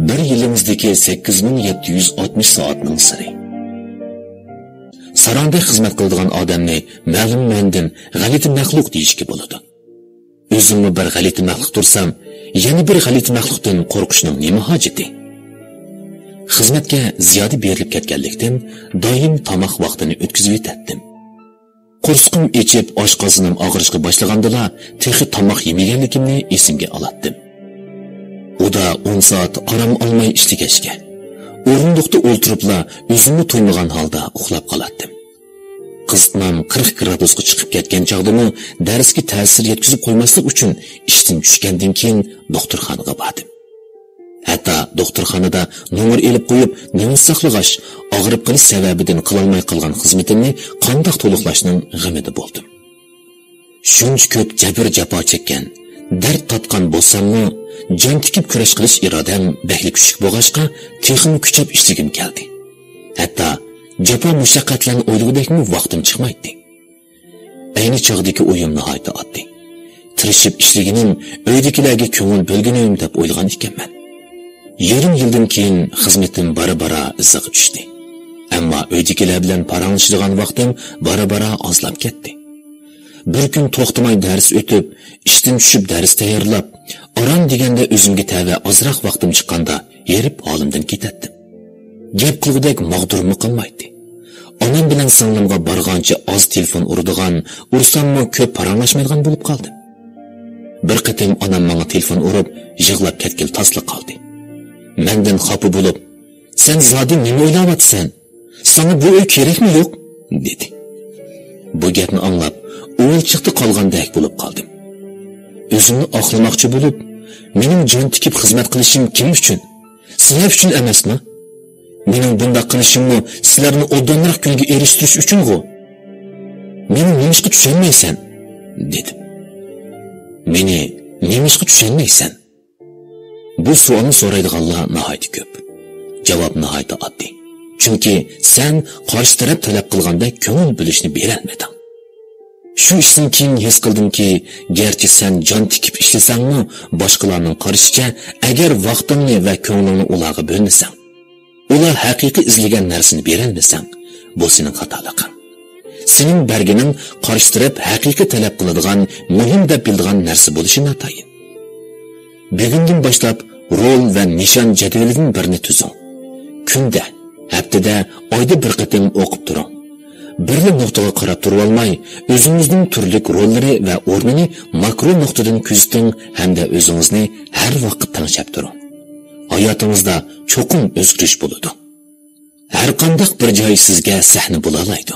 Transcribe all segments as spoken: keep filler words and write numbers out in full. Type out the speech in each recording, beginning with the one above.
بىر يىلىڭىزدىكى سەككىز مىڭ يەتتە يۈز ئاتمىش سائەتنىڭ سىرى. ساراڭدەك خىزمەت قىلىدىغان ئادەمنى مەلۇم مەنىدىن غەلىتە مەخلۇق دېيىشكە بولىدۇ. ئۆزۈممۇ بىر غەلىتە مەخلۇق تۇرسام، يەنە بىر غەلىتە مەخلۇقتىن قورقۇشنىڭ نېمە ھاجىتى؟ خىزمەتكە زىيادە بېرىلىپ كەتكەنلىكتىن، دائىم تاماق ۋاقتىنى ئۆتكۈزۈۋېتەتتىم. قورسىقىم ئېچىپ، ئاشقازىنىم ئاغرىشقا باشلىغاندىلا، تېخى تاماق يېمىگەنلىكىمنى ئېسىمگە ئالاتتىم. ئۇدا ئون سائەت ئارام ئالماي ئىشلىگەچكە، ئورۇندۇقتا ئولتۇرۇپلا ئۆزۈممۇ تۇيمىغان ھالدا ئۇخلاپ قالاتتىم. قىزىتمام قىرىق گرادۇسقا چىقىپ كەتكەن چاغدىمۇ دەرسكە تەسىر يەتكۈزۈپ قويماسلىق ئۈچۈن ئىشتىن چۈشكەندىن كېيىن دوختۇرخانىغا باردىم. ھەتتا دوختۇرخانىدا نومۇر ئېلىپ قويۇپ، نېمىز ساقلىغاچ، ئاغرىپ قېلىش سەۋەبىدىن قىلالماي قالغان خىزمىتىمنى قانداق تولۇقلاشنىڭ غېمىدە بولدۇم. شۇنچە كۆپ جەبىر-جاپا چەككەن، دەرد تارتقان بولساممۇ، جان تىكىپ كۈرەش قىلىش ئىرادەم بەكلا كۈچلۈك بولغاچقا، تېخىمۇ كۈچەپ ئىشلىگۈم كەلدى. ھەتتا جاپا-مۇشەققەتلەرنى ئويلىغۇدەكمۇ ۋاقتىم چىقمايتتى. ئەينى چاغدىكى ئويۇم ناھايىتى ئاددىي. تىرىشىپ ئىشلىگىنىم، ئۆيدىكىلەرگە كۆڭۈل بۆلگىنىم دەپ ئويلىغان ئىكەنمەن. يېرىم يىلدىن كېيىن خىزمىتىم بارا-بارا ئىزىغا چۈشتى. ئەمما ئۆيدىكىلەر بىلەن پاراڭلىشىدىغان ۋاقتىم بارا-بارا ئازلاپ كەتتى. بىر كۈن توختىماي دەرس ئۆتۈپ، ئىشتىن چۈشۈپ دەرس تەييارلاپ، ئاران دېگەندە ئۆزۈمگە تەۋە ئازراق ۋاقتىم چىققاندا ھېرىپ ھالىمدىن كېتەتتىم. گەپ قىلغۇدەك ماغدۇرۇممۇ قالمايتتى. ئانام بىلەن سىڭلىمغا بارغانچە ئاز تېلېفون ئۇرىدىغان، ئۇرساممۇ كۆپ پاراڭلاشمايدىغان بولۇپ قالدىم. بىر قېتىم ئانام ماڭا تېلېفون ئۇرۇپ، يىغلاپ كەتكىلى تاسلا قالدى. مەندىن خاپا بولۇپ، «سەن زادى نېمە ئويلاۋاتىسەن؟ ساڭا بۇ ئۆي كېرەكمۇ يوق؟» دېدى. بۇ گەپنى ئاڭلاپ، ئوۋچىلىقتا قالغاندەك بولۇپ قالدىم. ئۆزۈمنى ئاقلىماقچى بولۇپ، مېنىڭ جان تىكىپ خىزمەت قىلىشىم كىم ئۈچۈن؟ سىلەر ئۈچۈن ئەمەسمۇ؟ مېنىڭ بۇنداق قىلىشىممۇ سىلەرنى ئوبدانراق كۈنگە ئېرىشتۈرۈش ئۈچۈنغۇ؟ مېنى نېمىشقا چۈشەنمەيسەن؟ دېدىم. مېنى نېمىشقا چۈشەنمەيسەن؟ بۇ سوئالنى سورايدىغانلار ناھايىتى كۆپ. جاۋاب ناھايىتى ئاددىي. چۈنكى سەن قارشى تەرەپ تەلەپ قىلغاندەك كۆڭۈل بۆلۈشنى بېرەلمىدىڭ. شۇ ئىشتىن كېيىن ھېس قىلدىمكى، گەرچە سەن جان تىكىپ ئىشلىسەڭمۇ، باشقىلارنىڭ قارىشىچە، ئەگەر ۋاقتىڭنى ۋە كۆڭلۈڭنى ئۇلارغا بۆلمىسەڭ، ئۇلار ھەقىقىي ئىزلىگەن نەرسىنى بېرەلمىسەڭ، بۇ سېنىڭ خاتالىقىڭ. سېنىڭ بەرگىنىڭ قارشى تەرەپ ھەقىقىي تەلەپ قىلىدىغان، مۇھىم دەپ بىلىدىغان نەرسە بولۇشى ناتايىن. بۈگۈندىن باشلاپ رول ۋە نىشان جەدۋىلىدىن بىرنى تۈزۈڭ. كۈندە، ھەپتىدە، ئايدا بىر قېتىم ئوقۇپ تۇرۇڭ. بىرلا نۇقتىغا قاراپ تۇرۇۋالماي، ئۆزىڭىزنىڭ تۈرلۈك روللىرى ۋە ئورنىنى ماكرو نۇقتىدىن كۆزىتىڭ ھەمدە ئۆزىڭىزنى ھەر ۋاقىت تەڭشەپ تۇرۇڭ. ھاياتىڭىزدا چوقۇم ئۆزگىرىش بولىدۇ. ھەرقانداق بىر جاي سىزگە سەھنە بولالايدۇ.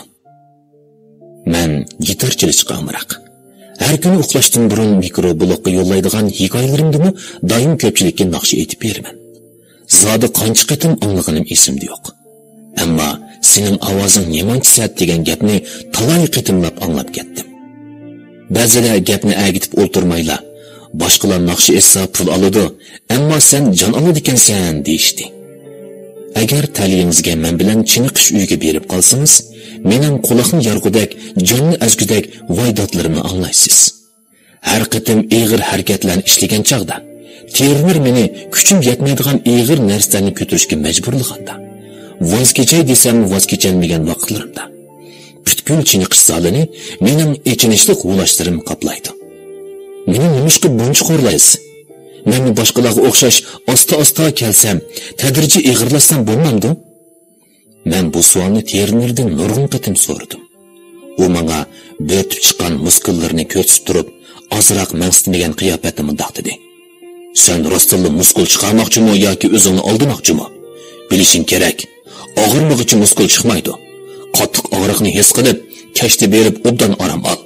مەن گىتار چېلىشقا ئامراق. ھەر كۈنى ئۇخلاشتىن بۇرۇن مىكرو بلوگقا يوللايدىغان ھېكايىلىرىمدىمۇ دائىم كۆپچىلىككە ناخشا ئېيتىپ بېرىمەن. زادى قانچە قېتىم ئاڭلىغىنىم ئېسىمدە يوق. ئەمما سېنىڭ ئاۋازىڭ نېمانچە سەت دېگەن گەپنى تالاي قېتىملاپ ئاڭلاپ كەتتىم. بەزىلەر گەپنى ئەگىتىپ ئولتۇرمايلا، «باشقىلار ناخشا ئېيتسا پۇل ئالىدۇ، ئەمما سەن جان ئالىدىكەنسەن» دېيىشتى. ئەگەر تەلىيىڭىزگە مەن بىلەن چېنىقىش ئۆيىگە بېرىپ قالسىڭىز، مېنىڭ قۇلاقنى يارغۇدەك، جاننى ئەزگۈدەك ۋايدادلىرىمنى ئاڭلايسىز. ھەر قېتىم ئېغىر ھەرىكەتلەرنى ئىشلىگەن چاغدا، ترېنېر مېنى كۈچۈم يەتمەيدىغان ئېغىر نەرسىلەرنى كۆتۈرۈشكە مەجبۇرلىغاندا، ۋاز كېچەي دېسەممۇ ۋاز كېچەلمىگەن ۋاقىتلىرىمدا، پۈتكۈل چېنىقىش زالىنى مېنىڭ ئېچىنىشلىق ھۇۋلاشلىرىم قاپلايدۇ. «مېنى نېمىشقا بۇنچە خورلايسىز؟ مەنمۇ باشقىلارغا ئوخشاش ئاستا-ئاستا كەلسەم، تەدرىجىي ئېغىرلاشسام بولمامدۇ؟» مەن بۇ سوئالنى ترېنېردىن نۇرغۇن قېتىم سورىدىم. ئۇ ماڭا بۆرتۈپ چىققان مۇسكۇللىرىنى كۆرسىتىپ تۇرۇپ، ئازراق مەنسىتمىگەن قىياپەتتە مۇنداق دېدى: «سەن راستتىنلا مۇسكۇل چىقارماقچىمۇ ياكى ئۆزۈڭنى ئالدىماقچىمۇ؟ بىلىشىڭ كېرەك، ئاغرىمىغۇچە مۇسكۇل چىقمايدۇ. قاتتىق ئاغرىقنى ھېس قىلىپ، كەچتە بېرىپ ئوبدان ئارام ئال.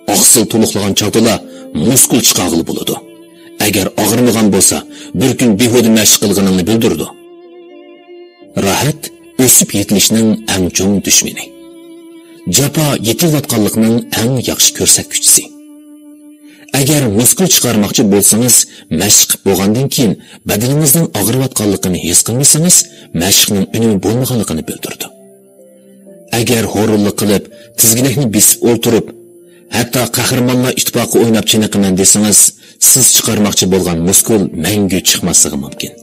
ئاقسىل تولۇقلىغان چاغدىلا مۇسكۇل چىقارغىلى بولىدۇ. ئەگەر ئاغرىمىغان بولسا، بىر كۈن بىھۇدە مەشىق قىلغىنىڭنى بىلدۈرىدۇ.» راھەت ئۆسۈپ يېتىلىشنىڭ ئەڭ چوڭ دۈشمىنى. جاپا يېتىلىۋاتقانلىقنىڭ ئەڭ ياخشى كۆرسەتكۈچىسى. ئەگەر مۇسكۇل چىقارماقچى بولسىڭىز، مەشىق قىلىپ بولغاندىن كېيىن بەدىنىڭىزنىڭ ئاغرىۋاتقانلىقىنى ھېس قىلمىسىڭىز، مەشىقنىڭ ئۈنۈمى بولمىغانلىقىنى بىلدۈرىدۇ. ئەگەر ھورۇنلۇق قىلىپ، تىزگىنەكنى بېسىپ ئولتۇرۇپ، ھەتتا قەھرىمانلار ئىتتىپاقى ئويناپ چېنىقىمەن دېسىڭىز، سىز چىقارماقچى بولغان مۇسكۇل مەڭگۈ چىقماسلىقى مۇمكىن.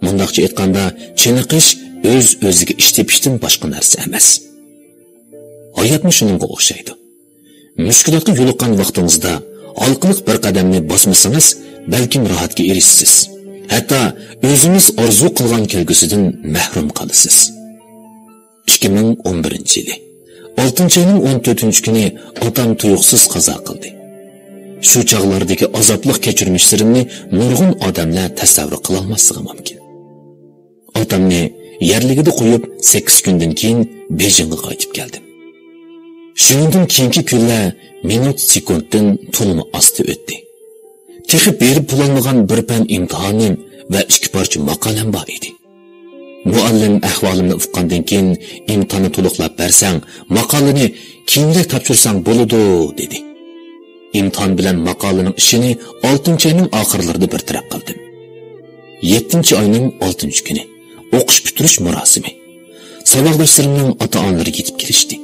مۇنداقچە ئېيتقاندا، چېنىقىش ئۆز-ئۆزىگە ئىش تېپىشتىن باشقا نەرسە ئەمەس. ھاياتمۇ شۇنىڭغا ئوخشايدۇ. مۈشكۈلاتقا يولۇققان ۋاقتىڭىزدا ھالقىلىق بىر قەدەمنى باسمىسىڭىز، بەلكىم راھەتكە ئېرىشىسىز. ھەتتا ئۆزىڭىز ئارزۇ قىلغان كەلگۈسىدىن مەھرۇم قالىسىز. ئىككى مىڭ ئون بىرىنچى يىلى، ئالتىنچى ئاينىڭ ئون تۆتىنچى كۈنى ئاتام تۇيۇقسىز قازا قىلدى. شۇ چاغلاردىكى ئازابلىق كەچۈرمىشلىرىمنى نۇرغۇن ئادەملەر تەسەۋۋۇر قىلالماسلىقى مۇمكىن. ئاتامنى يەرلىكىدە قويۇپ، سەككىز كۈندىن كېيىن بېيجىڭغا قايتىپ كەلدىم. شۇنىڭدىن كېيىنكى كۈنلەر مىنۇت سېكۇنتتىن تولىمۇ ئاستا ئۆتتى. تېخى بېرىپ بولالمىغان بىر پەن ئىمتىھانىم ۋە ئىككى پارچە ماقالەم بار ئىدى. مۇئەللىم ئەھۋالىمنى ئۇققاندىن كېيىن، «ئىمتىھاننى تولۇقلاپ بەرسەڭ، ماقالىنى كېيىنرەك تاپشۇرساڭ بولىدۇ» دېدى. ئىمتىھان بىلەن ماقالىنىڭ ئىشىنى ئالتىنچى ئاينىڭ ئاخىرلىرىدا بىر تەرەپ قىلدىم. يەتتىنچى ئاينىڭ ئالتىنچى كۈنى، ئوقۇش پۈتتۈرۈش مۇراسىمى. ساۋاقداشلىرىمنىڭ ئاتا-ئانىلىرى يېتىپ كېلىشتى.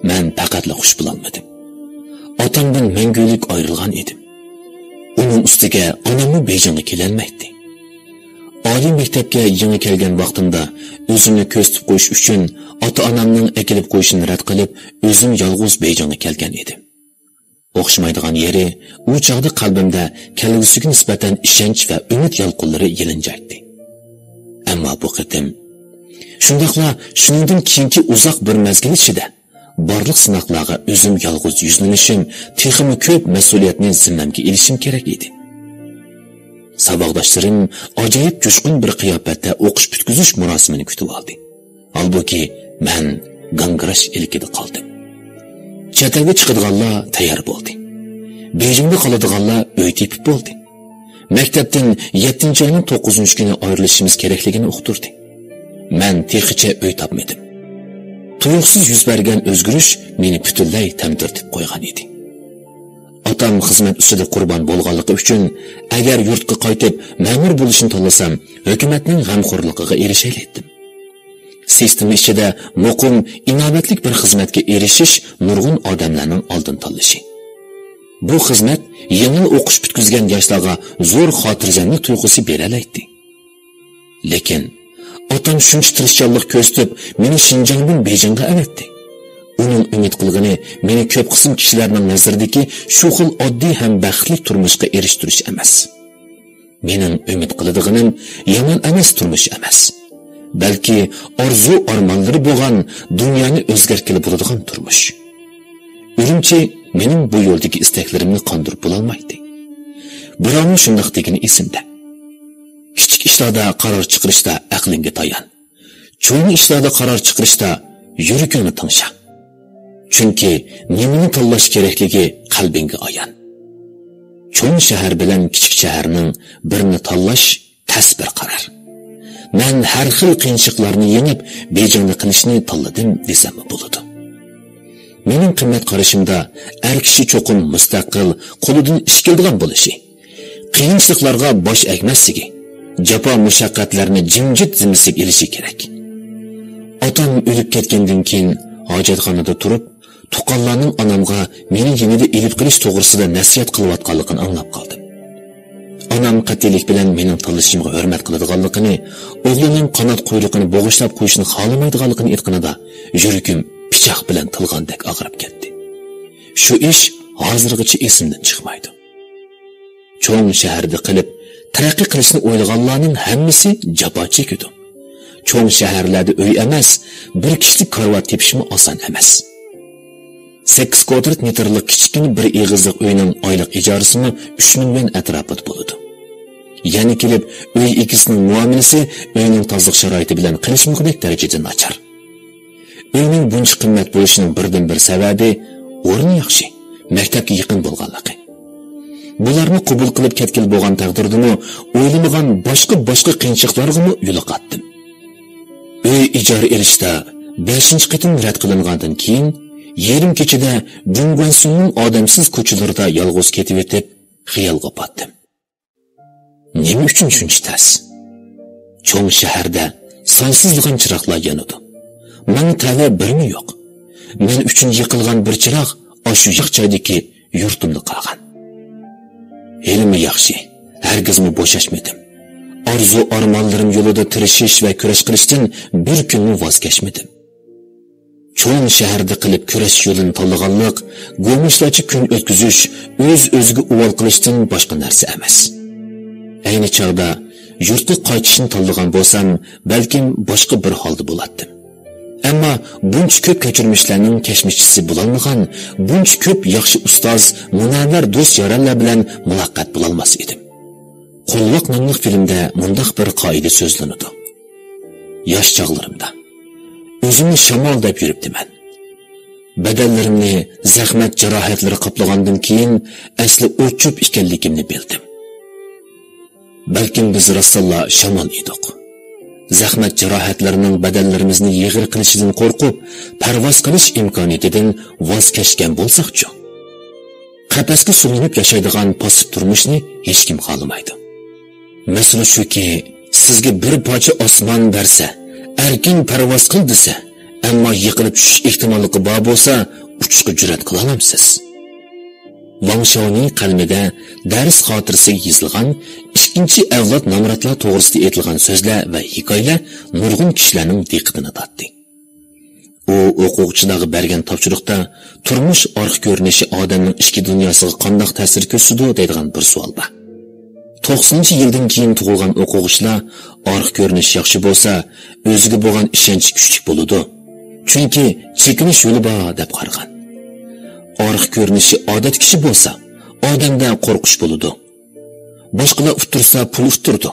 مەن پەقەتلا خۇش بولالمىدىم. ئاتامدىن مەڭگۈلۈك ئايرىلغان ئىدىم. ئۇنىڭ ئۈستىگە ئاناممۇ بېيجىڭغا كېلەلمەيتتى. ئالىي مەكتەپكە يېڭى كەلگەن ۋاقتىمدا ئۆزۈمنى كۆرسىتىپ قويۇش ئۈچۈن ئاتا-ئانامنىڭ ئەكېلىپ قويۇشىنى رەت قىلىپ، ئۆزۈم يالغۇز بېيجىڭغا كەلگەن ئىدىم. ئوخشىمايدىغان يېرى، ئۇ چاغدا قەلبىمدە كەلگۈسىگە نىسبەتەن ئىشەنچ ۋە ئۈمىد يالقۇنلىرى يېلىنجايتتى. ئەمما بۇ قېتىم، شۇنداقلا شۇنىڭدىن كېيىنكى ئۇزاق بىر مەزگىل ئىچىدە بارلىق سىناقلارغا ئۆزۈم يالغۇز يۈزلىنىشىم تېخىمۇ كۆپ مەسئۇلىيەتنى زىممەمگە ئېلىشىم كېرەك ئىدى. ساۋاقداشلىرىم ئاجايىپ جۇشقۇن بىر قىياپەتتە ئوقۇش پۈتكۈزۈش مۇراسىمىنى كۈتۈۋالدى. ھالبۇكى، مەن گاڭگىراش ئىلكىدە قالدىم. چەت ئەلگە چىقىدىغانلار تەييار بولدى. بېيجىڭدا قالىدىغانلار ئۆي تېپىپ بولدى. مەكتەپتىن يەتتىنچى ئاينىڭ توققۇزىنچى كۈنى ئايرىلىشىمىز كېرەكلىكىنى ئۇقتۇردى. مەن تېخىچە ئۆي تاپمىدىم. تۇيۇقسىز يۈز بەرگەن ئۆزگىرىش مېنى پۈتۈنلەي تەمتىرىتىپ قويغان ئىدى. ئاتام خىزمەت ئۈستىدە قۇربان بولغانلىقى ئۈچۈن، ئەگەر يۇرتقا قايتىپ مەمۇر بولۇشنى تاللىسام، ھۆكۈمەتنىڭ غەمخورلۇقىغا ئېرىشەلەيتتىم. سىستېما ئىچىدە مۇقىم، ئىناۋەتلىك بىر خىزمەتكە ئېرىشىش نۇرغۇن ئادەملەرنىڭ ئالدىن تاللىشى. بۇ خىزمەت يېڭىلا ئوقۇش پۈتكۈزگەن ياشلارغا زور خاتىرجەملىك تۇيغۇسى بېرەلەيتتى. لېكىن ئاتام شۇنچە تىرىشچانلىق كۆرسىتىپ، مېنى شىنجاڭدىن بېيجىڭغا ئەۋەتتى. ئۇنىڭ ئۈمىد قىلغىنى مېنى كۆپ قىسىم كىشىلەرنىڭ نەزىرىدىكى شۇ خىل ئاددىي ھەم بەختلىك تۇرمۇشقا ئېرىشتۈرۈش ئەمەس. مېنىڭ ئۈمىد قىلىدىغىنىم يامان ئەمەس تۇرمۇش ئەمەس، بەلكى ئارزۇ-ئارمانلىرى بولغان دۇنيانى ئۆزگەرتكىلى بولىدىغان تۇرمۇش. ئۈرۈمچى مېنىڭ بۇ يولدىكى ئىستەكلىرىمنى قاندۇرۇپ بولالمايتتى. بىراۋنىڭ شۇنداق دېگىنى ئېسىمدە: «كىچىك ئىشلاردا قارار چىقىرىشتا ئەقلىڭگە تايان. چوڭ ئىشلاردا قارار چىقىرىشتا يۈرىكىڭنى تىڭشا. چۈنكى نېمىنى تاللاش كېرەكلىكى قەلبىڭگە ئايان.» چوڭ شەھەر بىلەن كىچىك شەھەرنىڭ بىرىنى تاللاش تەس بىر قارار. مەن ھەر خىل قىيىنچىلىقلارنى يېڭىپ، بېيجىڭدا قېلىشنى تاللىدىم دېسەممۇ بولىدۇ. مېنىڭ قىممەت قارىشىمدا، ئەر كىشى چوقۇم مۇستەقىل، قولىدىن ئىش كېلىدىغان بولۇشى، قىيىنچىلىقلارغا باش ئەگمەسلىكى، جاپا مۇشەققەتلەرنى جىمجىت زىممىسىگە ئېلىشى كېرەك. ئاتام ئۆلۈپ كەتكەندىن كېيىن، ھاجەتخانىدا تۇرۇپ، تۇغقانلارنىڭ ئانامغا مېنى يېنىدا ئېلىپ قېلىش توغرىسىدا نەسىھەت قىلىۋاتقانلىقىنى ئاڭلاپ قالدىم. ئانام قەتئىيلىك بىلەن مېنىڭ تاللىشىمغا ھۆرمەت قىلىدىغانلىقىنى، ئوغلىنىڭ قانات قۇيرۇقىنى بوغۇشلاپ قويۇشنى خالىمايدىغانلىقىنى ئېيتقىنىدا، يۈرىكىم پىچاق بىلەن تىلغاندەك ئاغرىپ كەتتى. شۇ ئىش ھازىرغىچە ئېسىمدىن چىقمايدۇ. چوڭ شەھەردە قېلىپ، تەرەققىي قىلىشنى ئويلىغانلارنىڭ ھەممىسى جاپا چېكىدۇ. چوڭ شەھەرلەردە ئۆي ئەمەس، بىر كىشىلىك كارىۋات تېپىشمۇ ئاسان ئەمەس. سەككىز كۋادرات مېتىرلىق كىچىككىنە بىر ئېغىزلىق ئۆينىڭ ئايلىق ئىجارىسىمۇ ئۈچ مىڭ يۈەن ئەتراپىدا بولىدۇ. يەنە كېلىپ، ئۆي ئىگىسىنىڭ مۇئامىلىسى ئۆينىڭ تازىلىق شارائىتى بىلەن قىلىشمىغۇدەك دەرىجىدە ناچار. ئۆينىڭ بۇنچە قىممەت بولۇشىنىڭ بىردىنبىر سەۋەبى، ئورنى ياخشى، مەكتەپكە يېقىن بولغانلىقى. بۇلارنى قوبۇل قىلىپ كەتكىلى بولغان تەقدىردىمۇ، ئويلىمىغان باشقا-باشقا قىيىنچىلىقلارغىمۇ يولۇقاتتىم. ئۆي ئىجارە ئېلىشتا بەشىنچى قېتىم رەت قىلىنغاندىن كېيىن، يېرىم كېچىدە جۇڭگۇەنسۇننىڭ ئادەمسىز كوچىلىرىدا يالغۇز كېتىۋېتىپ، خىيالغا پاتتىم. نېمە ئۈچۈن شۇنچە تەس؟ چوڭ شەھەردە سانسىزلىغان چىراغلار يانىدۇ. ماڭا تەۋە بىرمۇ يوق. مەن ئۈچۈن يېقىلغان بىر چىراغ ئاشۇ يىراق جايدىكى يۇرتۇمدا قالغان. ھېلىمۇ ياخشى، ھەرگىزمۇ بوشاشمىدىم. ئارزۇ-ئارمانلىرىم يولىدا تىرىشىش ۋە كۈرەش قىلىشتىن بىر كۈنمۇ ۋاز كەچمىدىم. چوڭ شەھەردە قىلىپ كۈرەش يولىنى تاللىغانلىق، گومۇشلارچە كۈن ئۆتكۈزۈش، ئۆز-ئۆزىگە ئۇۋال قىلىشتىن باشقا نەرسە ئەمەس. ئەينى چاغدا يۇرتقا قايتىشنى تاللىغان بولسام، بەلكىم باشقا بىر ھالدا بولاتتىم. ئەمما بۇنچە كۆپ كەچۈرمىشلەرنىڭ كەچمىشچىسى بولالمىغان، بۇنچە كۆپ ياخشى ئۇستاز، مۇنەۋۋەر دوست-يارەنلەر بىلەن مۇلاقات بولالماس ئىدىم. قولۋاق ناملىق فىلىمدە مۇنداق بىر قائىدە سۆزلىنىدۇ: ياش چاغلىرىمدا ئۆزۈمنى شامال دەپ يۈرۈپتىمەن. بەدەنلىرىمنى زەخمەت جاراھەتلىرى قاپلىغاندىن كېيىن ئەسلى ئوت-چۆپ ئىكەنلىكىمنى بىلدىم. بەلكىم بىز راستتىنلا شامال ئىدۇق. زەخمەت جاراھەتلىرىنىڭ بەدەنلىرىمىزنى يېغىر قىلىشىدىن قورقۇپ، پەرۋاز قىلىش ئىمكانىيىتىدىن ۋاز كەچكەن بولساقچۇ؟ قەپەسكە سولىنىپ ياشايدىغان پاسسىپ تۇرمۇشنى ھېچكىم خالىمايدۇ. مەسىلە شۇكى، سىزگە بىر پارچە ئاسمان بەرسە، ئەركىن پەرۋاز قىل دېسە، ئەمما يىقىلىپ چۈشۈش ئېھتىماللىقى بار بولسا، ئۇچۇشقا جۈرئەت قىلالامسىز؟ ۋاڭ شاۋنىڭ قەلىمىدە دەرس خاتىرىسىگە يېزىلغان ئىككىنچى ئەۋلاد نامراتلار توغرىسىدا ئېيتىلغان سۆزلەر ۋە ھېكايىلەر نۇرغۇن كىشىلەرنىڭ دىققىتىنى تارتتى. ئۇ ئوقۇغۇچىلارغا بەرگەن تاپشۇرۇقتا، «تۇرمۇش ئارقا كۆرۈنۈشى ئادەمنىڭ ئىچكى دۇنياسىغا قانداق تەسىر كۆرسىتىدۇ؟» دەيدىغان بىر سوئال بار. توقسىنىنچى يىلدىن كېيىن تۇغۇلغان ئوقۇغۇچىلار، «ئارقا كۆرۈنۈش ياخشى بولسا، ئۆزىگە بولغان ئىشەنچ كۈچلۈك بولىدۇ. چۈنكى چېكىنىش يولى بار» دەپ قارىغان. «ئارقا كۆرۈنۈشى ئادەتتىكىچە بولسا، ئادەمدە قورقۇش بولىدۇ. باشقىلار ئۇتتۇرسا، پۇل ئۇتتۇرىدۇ.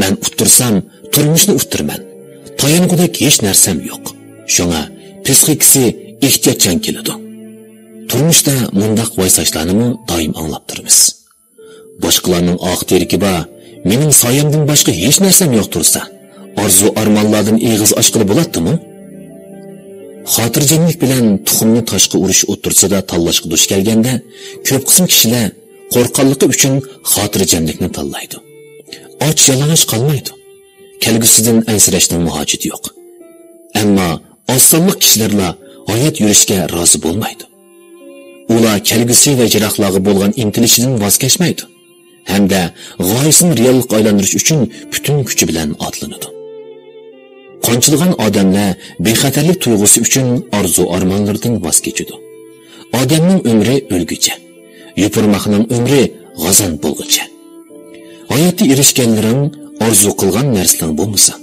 مەن ئۇتتۇرسام، تۇرمۇشنى ئۇتتۇرىمەن. تايانغۇدەك ھېچ نەرسەم يوق. شۇڭا پىسخىكىسى ئېھتىياتچان كېلىدۇ.» تۇرمۇشتا مۇنداق ۋايساشلارنىمۇ دائىم ئاڭلاپ تۇرىمىز. «باشقىلارنىڭ ئاق تېرىكى بار، مېنىڭ سايەمدىن باشقا ھېچ نەرسەم يوق تۇرسا، ئارزۇ-ئارمانلاردىن ئېغىز ئاچقىلى بولاتتىمۇ؟» خاتىرجەملىك بىلەن تۇخۇمنى تاشقا ئۇرۇش ئوتتۇرىسىدا تاللاشقا دۇچ كەلگەندە، كۆپ قىسىم كىشىلەر قورققانلىقى ئۈچۈن خاتىرجەملىكنى تاللايدۇ. ئاچ-يالىڭاچ قالمايدۇ. كەلگۈسىدىن ئەنسىرەشنىڭمۇ ھاجىتى يوق. ئەمما ئاز سانلىق كىشىلەرلا ھايات يۈرۈشكە رازى بولمايدۇ. ئۇلار كەلگۈسى ۋە يىراقلارغا بولغان ئىنتىلىشىدىن ۋاز كەچمەيدۇ ھەمدە غايىسىنى رېئاللىققا ئايلاندۇرۇش ئۈچۈن پۈتۈن كۈچى بىلەن ئاتلىنىدۇ. قانچىلىغان ئادەملەر بىخەتەرلىك تۇيغۇسى ئۈچۈن ئارزۇ-ئارمانلىرىدىن ۋاز كېچىدۇ. ئادەمنىڭ ئۆمرى ئۆلگۈچە، يوپۇرماقنىڭ ئۆمرى غازان بولغۇچە. ھاياتتا ئېرىشكەنلىرىڭ، ئارزۇ قىلغان نەرسىلىرىڭ بولمىسا،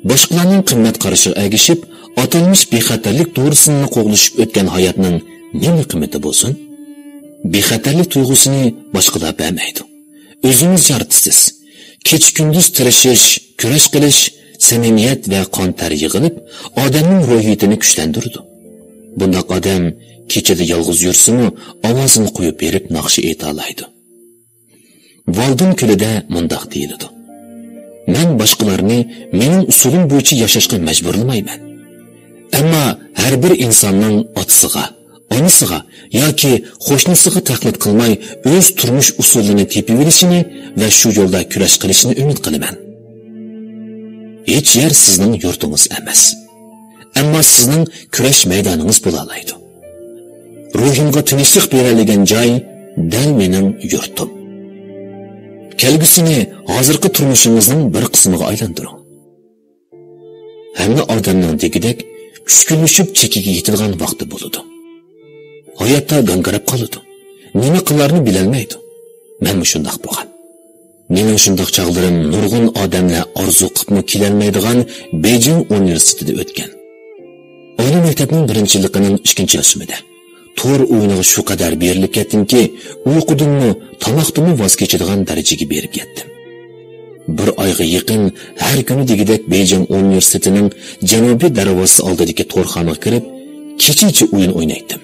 باشقىلارنىڭ قىممەت قارىشىغا ئەگىشىپ، ئاتالمىش بىخەتەرلىك دورىسىنىلا قوغلىشىپ ئۆتكەن ھاياتنىڭ نېمە قىممىتى بولسۇن؟ بىخەتەرلىك تۇيغۇسىنى باشقىلار بەرمەيدۇ. ئۆزىڭىز يارىتىسىز. كېچە-كۈندۈز تىرىشىش، كۈرەش قىلىش، سەمىمىيەت ۋە قان تەر يىغىلىپ، ئادەمنىڭ روھىيىتىنى كۈچلەندۈرىدۇ. بۇنداق ئادەم كېچىدە يالغۇز يۈرسىمۇ، ئاۋازىنى قويۇپ بېرىپ ناخشا ئېيتالايدۇ. ۋالدىن كۈلىدە مۇنداق دېيىلىدۇ: «مەن باشقىلارنى مېنىڭ ئۇسۇلۇم بويىچە ياشاشقا مەجبۇرلىمايمەن. ئەمما ھەر بىر ئىنساننىڭ ئاتىسىغا، ئانىسىغا ياكى قوشنىسىغا تەقلىد قىلماي، ئۆز تۇرمۇش ئۇسۇلىنى تېپىۋېلىشىنى ۋە شۇ يولدا كۈرەش قىلىشىنى ئۈمىد قىلىمەن.» ھېچ يەر سىزنىڭ يۇرتىڭىز ئەمەس. ئەمما سىزنىڭ كۈرەش مەيدانىڭىز بولالايدۇ. روھۇمغا تىنچلىق بېرەلىگەن جاي دەل مېنىڭ يۇرتۇم. كەلگۈسىنى ھازىرقى تۇرمۇشىڭىزنىڭ بىر قىسمىغا ئايلاندۇرۇڭ. ھەممە ئادەمنىڭ دېگۈدەك چۈشكۈنلىشىپ چېكىگە يېتىدىغان ۋاقتى بولىدۇ. ھاياتتا گاڭگىراپ قالىدۇ. نېمە قىلارنى بىلەلمەيدۇ. مەنمۇ شۇنداق بولغان. مېنىڭ شۇنداق چاغلىرىم نۇرغۇن ئادەملەر ئارزۇ قىپمۇ كېلەلمەيدىغان بېيجىڭ ئۇنىۋېرسىتېتىدا ئۆتكەن. ئالىي مەكتەپنىڭ بىرىنچى يىللىقىنىڭ ئىككىنچى ئايرىمىدا تور ئويۇنىغا شۇ قەدەر بېرىلىپ كەتتىمكى، ئۇيقۇدىنمۇ، تاماقتىنمۇ ۋاز كېچىدىغان دەرىجىگە بېرىپ يەتتىم. بىر ئايغا يېقىن ھەر كۈنى دېگۈدەك بېيجىڭ ئۇنىۋېرسىتېتىنىڭ جەنۇبىي دەرۋازىسى ئالدىدىكى تورخانىغا كىرىپ، كېچىچە ئويۇن ئوينايتتىم.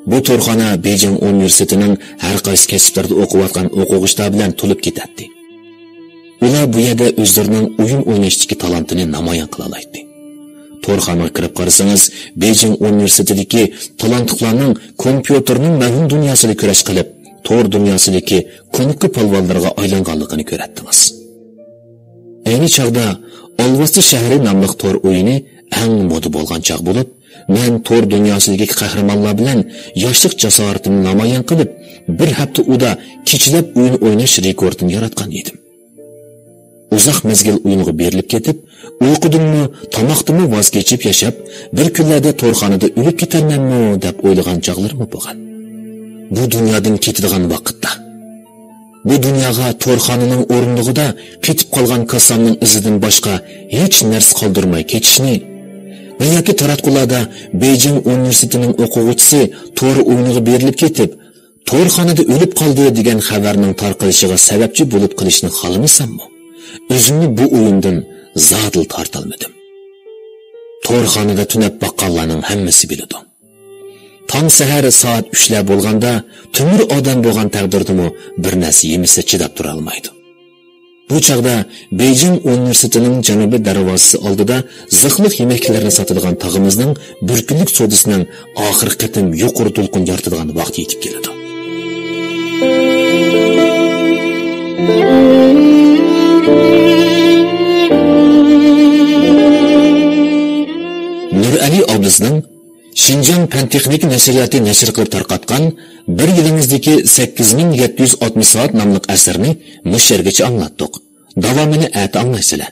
بۇ تورخانا بېيجىڭ ئۇنىۋېرسىتېتىنىڭ ھەر قايسى كەسىپلەردە ئوقۇۋاتقان ئوقۇغۇچىلار بىلەن تولۇپ كېتەتتى. ئۇلار بۇ يەردە ئۆزلىرىنىڭ ئويۇن ئويناشتىكى تالانتىنى نامايان قىلالايتتى. تورخانىغا كىرىپ قارىسىڭىز، بېيجىڭ ئۇنىۋېرسىتېتىدىكى تالانتلىقلارنىڭ كومپيۇتېرنىڭ مەۋھۇم دۇنياسىدا كۈرەش قىلىپ، تور دۇنياسىدىكى كۇنۇپكا پالۋانلىرىغا ئايلانغانلىقىنى كۆرەتتىڭىز. ئەينى چاغدا ئالۋاستى شەھىرى ناملىق تور ئويۇنى ئەڭ مودا بولغان چاغ بولۇپ، مەن تور دۇنياسىدىكى قەھرىمانلار بىلەن ياشلىق جاسارىتىمنى نامايان قىلىپ، بىر ھەپتە ئۇدا كېچىلەپ ئويۇن ئويناش رېكورتىنى ياراتقان ئىدىم. ئۇزاق مەزگىل ئويۇنغا بېرىلىپ كېتىپ، ئۇيقۇدىنمۇ، تاماقتىنمۇ ۋاز كېچىپ ياشاپ، بىر كۈنلەردە تورخانىدا ئۆلۈپ كېتەرمەنمۇ دەپ ئويلىغان چاغلىرىمۇ بولغان. بۇ دۇنيادىن كېتىدىغان ۋاقىتتا، بۇ دۇنياغا تورخانىنىڭ ئورۇندۇقىدا قېتىپ قالغان كاسامنىڭ ئىزىدىن باشقا ھېچ نەرسە قالدۇرماي كېتىشنى ۋە ياكى تاراتقۇلاردا بېيجىڭ ئۇنىۋېرسىتېتىنىڭ ئوقۇغۇچىسى تور ئويۇنىغا بېرىلىپ كېتىپ، تورخانىدا ئۆلۈپ قالدى دېگەن خەۋەرنىڭ تارقىلىشىغا سەۋەبچى بولۇپ قېلىشنى خالىمىساممۇ، ئۆزۈمنى بۇ ئويۇندىن زادىلا تارتالمىدىم. تورخانىدا تۈنەپ باققانلارنىڭ ھەممىسى بىلىدۇ. تاڭ سەھەر سائەت ئۈچلەر بولغاندا، تۆمۈر ئادەم بولغان تەقدىردىمۇ بىر نەرسە يېمىسە چىداپ تۇرالمايدۇ. بۇ چاغدا بېيجىڭ ئۇنىۋېرسىتېتىنىڭ جەنۇبىي دەرۋازىسى ئالدىدا زىخلىق يېمەكلىرىنى ساتىدىغان تاغىمىزنىڭ بىر كۈنلۈك سودىسىنىڭ ئاخىرقى قېتىم يۇقىرى دولقۇن يارىتىدىغان ۋاقتى يېتىپ كېلىدۇ. نۇرئەلى ئابلىزنىڭ شىنجاڭ پەن تېخنىكا نەشرىياتى نەشر قىلىپ تارقاتقان بىر يىلىڭىزدىكى سەككىز مىڭ يەتتە يۈز ئاتمىش سائەت ناملىق ئەسىرىنى مۇشۇ يەرگىچە ئاڭلاتتۇق. داۋامىنى ئەتە ئاڭلايسىلەر.